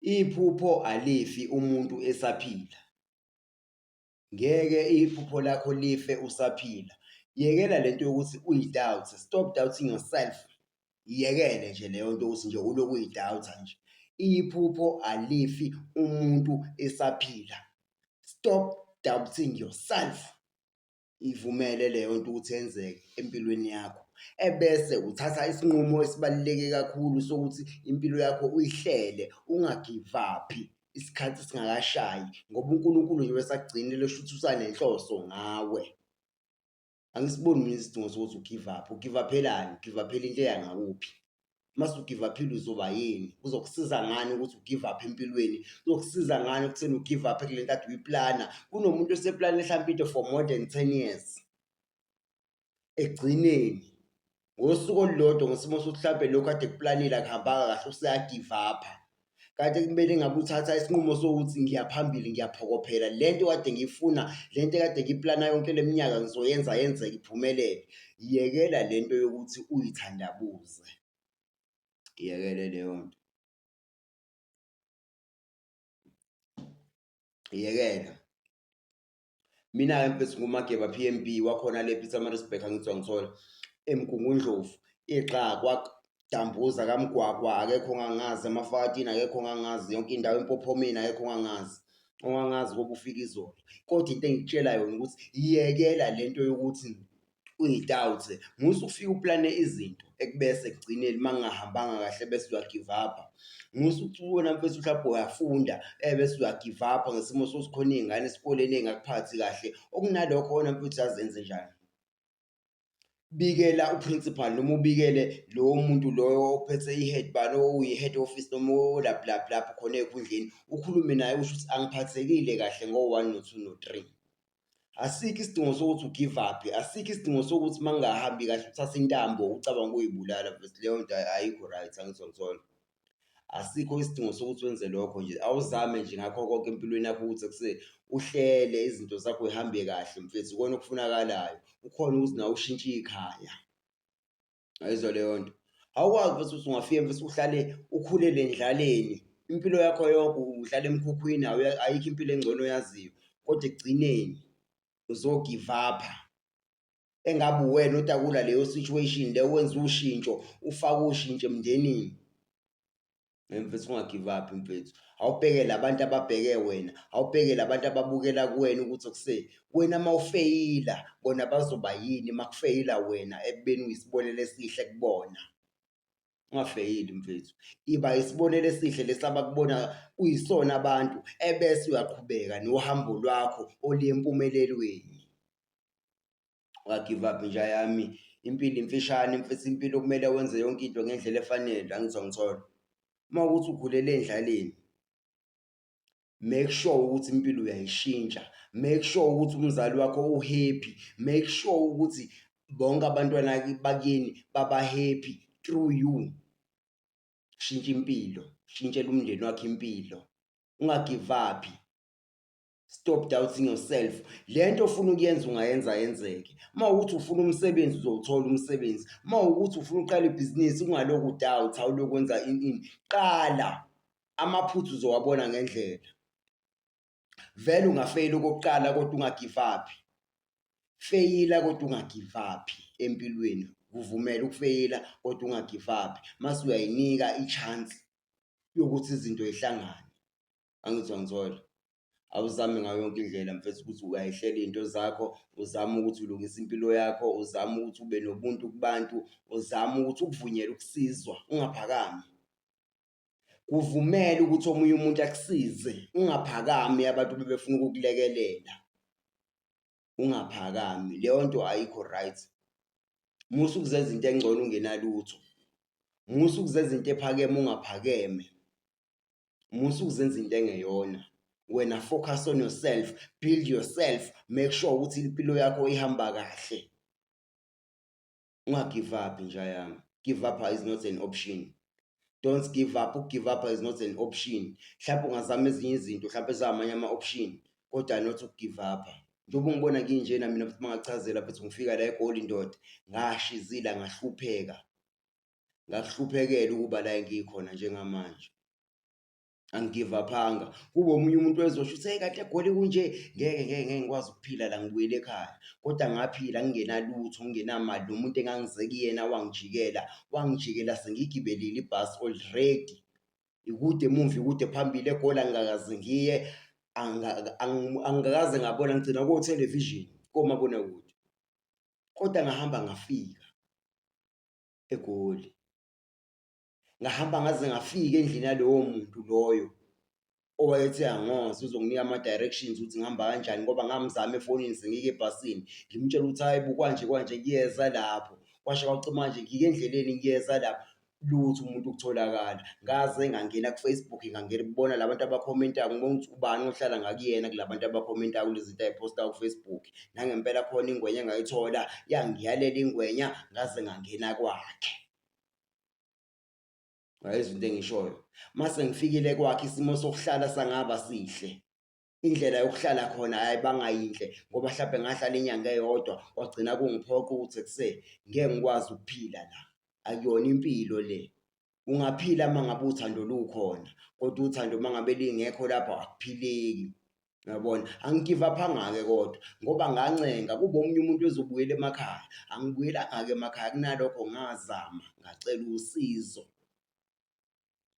Iphupho alifi umuntu esaphila. Ngeke iphupho lakho life usaphila. Yekela lento yokuthi uyi-doubt, stop doubting yourself. Yiyekele nje leyo nto ukuthi nje ulokhu uyi-doubt-a nje. Iphupho alifi umuntu esaphila. Stop doubting yourself. Ivumele leyo nto ukuthi yenzeke empilweni yakho, ebese uthatha isinqumo esibaluleke kakhulu sokuthi impilo yakho uyihlele, ungagivaphi isikhathi singakashayi ngoba uNkulunkulu nje esakugcinile shuthi usanenhloso ngawe. Angisiboni mina isidingo sokuthi u-give up, u-give up-elani? U-give up-ela into eya ngakuphi? Uma usu-give up-ile uzoba yini? Kuzokusiza ngani ukuthi u-give up empilweni? Kuzokusiza ngani ekutheni u-give up kule nto kade uyiplana? Kunomuntu oseplane hlampe into for more than 10 years. Ekugcineni ngosuku olulodwa ngesimo sokuthi hlampe lokhu kade kuplanile akuhambanga kahle useya-give up-a. Kanti kumele ngabe uthatha isinqumo sokuthi ngiya phambili ngiyaphokophela le nto kade ngiyifuna, le nto ekade ngiyiplana yonke le minyaka ngizoyenza yenzeke iphumelele. Yekela le nto yokuthi uyithandabuze, yekele leyo nto, yekela. Mina-ke mfethu nguMageba P_M_B wakhona le Pietermaritzburg angithi uyangithola eMgungundlovu igxa kwaDambuza kaMgwagwa akekho ongangazi eMafakatini akekho ongangazi yonke indawo eMpophomeni akekho ongangazi ongangazi kobe ufika izolo kodwa into engikutshela yona ukuthi yekela lento yokuthi uyi-doubt musa ukufika uplane izinto ekubese ekugcineni uma kungahambanga kahle bese uya-give up-a. Musa ukuthi ubona mfethu mhlawumbe uyafunda ebese uya-give up-a ngesimo sokuthi khona iy'ngane esikoleni ey'ngakuphathi kahle. Okunalokho wena mfethu yazi enzenjani? Bikela u-principal noma ubikele lowo muntu loyo ophethe i-head bani oyi-head office noma olaphi laphi lapho khona ey'khundleni, ukhulume naye usho ukuthi angiphathekile kahle ngo-one no-two no-three. Asikho isidingo sokuthi u-give up, asikho isidingo sokuthi uma kungahambi kahle uthathe intambo ucabange ukuy'bulala mfethu, leyo nto ayikho right, angithi uyangithola? Asikho isidingo sokuthi wenze lokho nje, awuzame nje ngakho konke empilweni yakho ukuthi ekuse uhlele izinto zakho y'hambe kahle mfethu, ikona okufunakalayo, ukhone ukuthi nawe ushintshe ikhaya. Ayizwa leyo nto. Awukwazi mfethu ukuthi ungafika mfethu uhlale ukhulele endlaleni impilo yakho yonke uhlala emkhukhwini ayikho impilo engcono oyaziyo kodwa ekugcineni uzo-give up-a. Engabe uwena otakula leyo situation leyo wenza ushintsho ufake ushintsho emndenini. Mfethu unga-give up mfethu. Awubheke la bantu ababheke wena, awubheke la bantu ababukela kuwena ukuthi okuse wena uma ufeyila bona bazoba yini uma kufeyila wena ekubeni uyisibonelo esihle kubona. Ungafeyili mfethu, iba isibonelo esihle lesi abakubona uyisona abantu ebese uyaqhubeka nohambo lwakho oluya empumelelweni. Unga-give up nja yami, impilo imfishane mfethu, impilo kumele wenze yonke into ngendlela efanele, angithi uyangithola? Uma kuwukuthi ukhulele endlaleni, make sure ukuthi impilo uyayishintsha, make sure ukuthi umzali wakho u-happy, make sure ukuthi bonke abantwana bakini baba happy through you. Shintsha impilo, shintshela umndeni wakho impilo, unga-give up-i. Stop doubting yourself. Le nto ofuna ukuyenza ungayenza yenzeke. Uma ukuthi ufuna umsebenzi uzowuthola umsebenzi. Uma ukuthi ufuna ukuqala ibhizinisi ungalokhu u-doubt-a ulokhu wenza ini ini. Qala, amaphutha uzowabona ngendlela. Vele ungafeyila okokuqala kodwa unga-give up-i. Feyila kodwa unga-give up-i empilweni. Kuvumele ukufeyila kodwa unga-give up-i. Mase uyayinika i-chance yokuthi izinto y'hlangane. Angithi uyangithola? Awuzame ngayo yonke indlela mfethu ukuthi uyayihlela iy'nto zakho, uzame ukuthi ulungise impilo yakho, uzame ukuthi ube nobuntu kubantu, uzame ukuthi ukuvunyelwe ukusizwa ungaphakami. Kuvumele ukuthi omunye umuntu akusize, ungaphakami abantu bebefuna ukukulekelela. Ungaphakami, leyo nto ayikho right. Musa ukuzenza into engcono ungenalutho. Musa ukuzenza into ephakeme ungaphakeme. Musa ukuzenza into engeyona. Wena focus on yourself, build yourself, make sure ukuthi impilo yakho ihamba kahle. Unga-give up nja yami. Give up is not an option. Don't give up. Uku-give up is not an option. Mhlawumbe ungazama ezinye izinto mhlawumbe ezamanye ama-option kodwa not uku-give up. Njengoba ungibona nginjena mina futhi uma ngakuchazela futhi ngifika la eGoli ndoda ngashizila ngahlupheka. Ngakuhluphekela ukuba la engikhona njengamanje. Angi-give up-anga. Kube omunye umuntu wezosho ukuthi hey kahle eGoli kunje, ngeke ngeke ngeke ngikwazi ukuphila la ngibuyele ekhaya. Kodwa ngaphila ngingenalutho, ngingenamali nomuntu engangize kuyena wangijikela, wangijikela sengigibelile ibhasi already. Ikude emuva ikude phambili eGoli angikakaze ngiye, angikakaze ngabona ngigcina kothelevishini, komabonakude. Kodwa ngahamba ngafika eGoli. Ngahamba ngaze ngafika endlini yalowo muntu loyo owayethe angoze uzonginika ama-directions ukuthi ngihamba kanjani ngoba ngamzama efonini sengike ebhasini ngimtshela ukuthi hhayi bo kwanje kwanje ngiyeza lapho, kwasha kwacima kanje ngike endleleni ngiyeza lapho. Lutho umuntu ukutholakala. Ngaze ngangena ku-Facebook ngangena ukubona la bantu abakhomentayo ngibona ukuthi ubani ohlala ngakuyena kula bantu abakhomentayo kulezi zinto ay'phosta ku-Facebook. Nangempela khona ingwenya engayithola yangiyalela ingwenya ngaze ngangena kwakhe. Uyayizwa into engishoyo? Mase ngifikile kwakhe isimo sokuhlala sangaba sihle. Indlela yokuhlala khona ayibanga yinhle ngoba hlampe ngahlala inyanga eyodwa kwagcina kungiphoqa ukuthi ekuse ngeke ngikwazi ukuphila la. Akuyona impilo le. Ungaphila uma ngabe uthando lukhona kodwa uthando uma ngabe lingekho lapho akuphileki. Uyabona? Angi-give up-anga-ke kodwa ngoba ngancenga kube omunye umuntu ezobuyela emakhaya. Angibuyelanga-ke emakhaya kunalokho ngazama ngacela usizo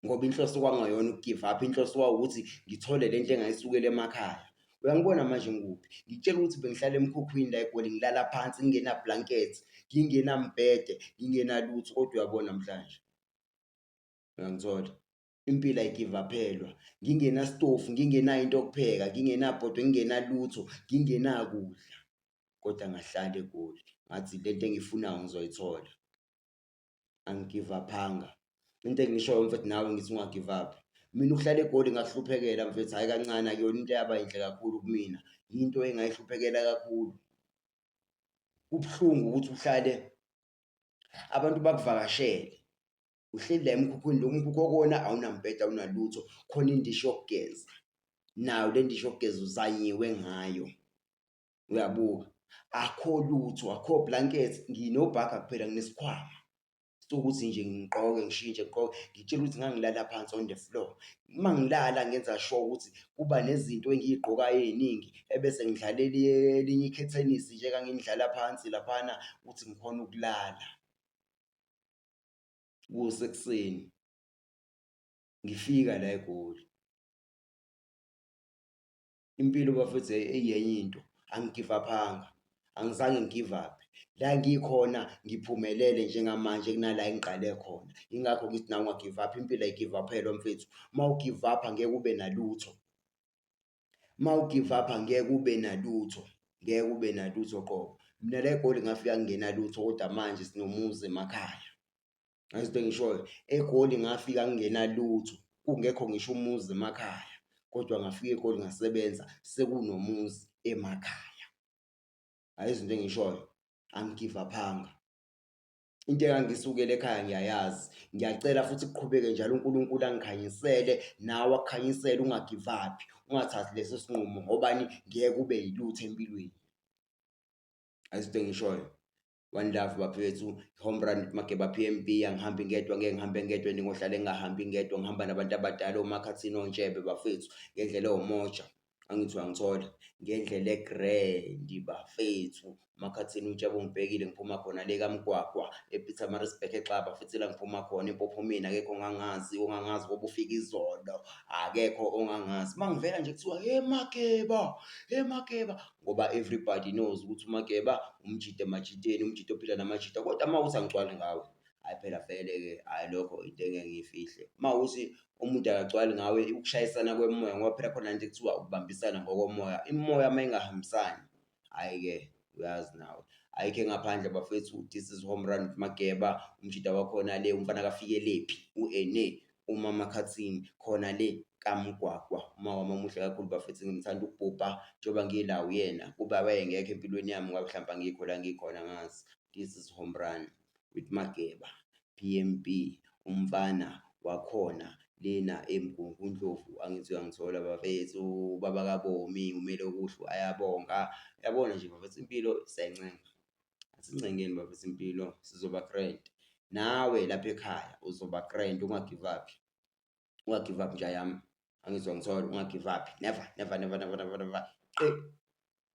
ngoba inhloso kwakungayona uku-give up, inhloso kwawukuthi ngithole le nto engayisukela emakhaya. Uyangibona manje ngikuphi? Ngikutshela ukuthi bengihlala emkhukhwini la eGoli ngilala phansi ngingena-blanket, ngingenambhede, ngingenalutho kodwa uyabona namhlanje. Uyangithola? Impilo ayigivaphelwa. Ngingenasitofu, ngingenayo into yokupheka, ngingenabhodwe, ngingenalutho, ngingenakudla kodwa ngahlala eGoli ngathi le nto engiyifunayo ngizoyithola. Angigivaphanga. Into engishoyo mfethu nawe ngithi unga-give up. Mina ukuhlala eGoli ngakuhluphekela mfethu hhayi kancane akuyona into eyaba yinhle kakhulu kumina, yinto engayihluphekela kakhulu. Kubuhlungu ukuthi uhlale abantu bakuvakashele uhleli la emkhukhwini lo mkhukhu okuwona awunambhede awunalutho khona indishi yokugeza nayo le ndishi yokugeza uzanyiwe ngayo uyabuka akho lutho akho blanket nginobhaka kuphela nginesikhwama sokuthi nje ngigqoke ngishintshe ngigqoke ngitshela ukuthi ngangilala phansi on the floor uma ngilala ngenza sure ukuthi kuba nezinto engiy'gqokayo ey'ningi ebese ngidlala elinye ikhethenisi nje engangilidlala phansi laphana ukuthi ngikhone ukulala. Kusekuseni ngifika la eGoli. Impilo bafethu eyenye into, angi-give up-anga, angizange ngi-give up-e. La ngikhona ngiphumelele njengamanje kunala engiqale khona. Yingakho ngithi nawe unga-give up, impilo ayi-give up-elwa mfethu. Uma u-give up-a ngeke ube nalutho. Uma u-give up ngeke ube nalutho, ngeke ube nalutho qobo. Mina la eGoli ngafika ngingenalutho kodwa manje sinomuzi emakhaya. Yazi into engishoyo? EGoli ngafika ngingenalutho, kungekho ngisho umuzi emakhaya kodwa ngafika eGoli ngasebenza sekunomuzi emakhaya. Ayizwa into engishoyo? Angi-give up-anga. Into engangisukela ekhaya ngiyayazi. Ngiyacela futhi kuqhubeke njalo uNkulunkulu angikhanyisele nawe akukhanyisele unga-give up, ungathathi leso sinqumo ngobani ngeke ube yilutho empilweni. Ayizwa into engishoyo? One love bafethu, home run Mageba P_M_B, angihambi ngedwa ngeke ngihambe ngedwa and ngohlale ngingahambi ngedwa ngihamba nabantu abadala oMakhathini oNtshebe bafethu ngendlela ewumoja. Angithi uyangithola ngendlela e-grand bafethu. Umakhathini uTshebe ungibhekile ngiphuma khona le kaMgwagwa ePietermaritzburg eXaba futhi la ngiphuma khona eMpophomeni akekho ongangazi ongangazi ngoba ufike izolo akekho ongangazi. Uma ngivela nje kuthiwa he Mageba, he Mageba ngoba everybody knows ukuthi uMageba umjita emajiteni umjita ophila namajita kodwa uma kuwukuthi angigcwali ngawe hhayi phela vele-ke hhayi lokho into engeke ngiyifihle. Uma kuwukuthi umuntu akagcwali ngawe ukushayisana kwemoya ngoba phela khona lento ekuthiwa ukubambisana ngokomoya, imimoya uma ingahambisani hhayi-ke uyazi nawe. Ayikho engaphandle bafethu, this is home run with Mageba, umjita wakhona le umfana kaFikelephi u-Ene uMaMakhathini khona le kaMgwagwa. Umawami omuhle kakhulu bafethu ngimthanda ukubhubha njengoba ngila uyena, kuba wayengekho empilweni yami ngabe mhlawumbe angikho la ngikhona angazi. This is home run with Mageba, P_M_B, umfana wakhona lena eMgungundlovu angithi uyangithola bafethu, ubaba kaBomi uMelokuhle ayabonga. Uyabona nje bafethu impilo siyayincenga, asincengeni bafethu impilo sizoba grand. Nawe lapha ekhaya uzoba grand unga-give up, unga-give up nja yami. Angizwa ngithola, unga-give up, never, never, never, never, never, never. Qi.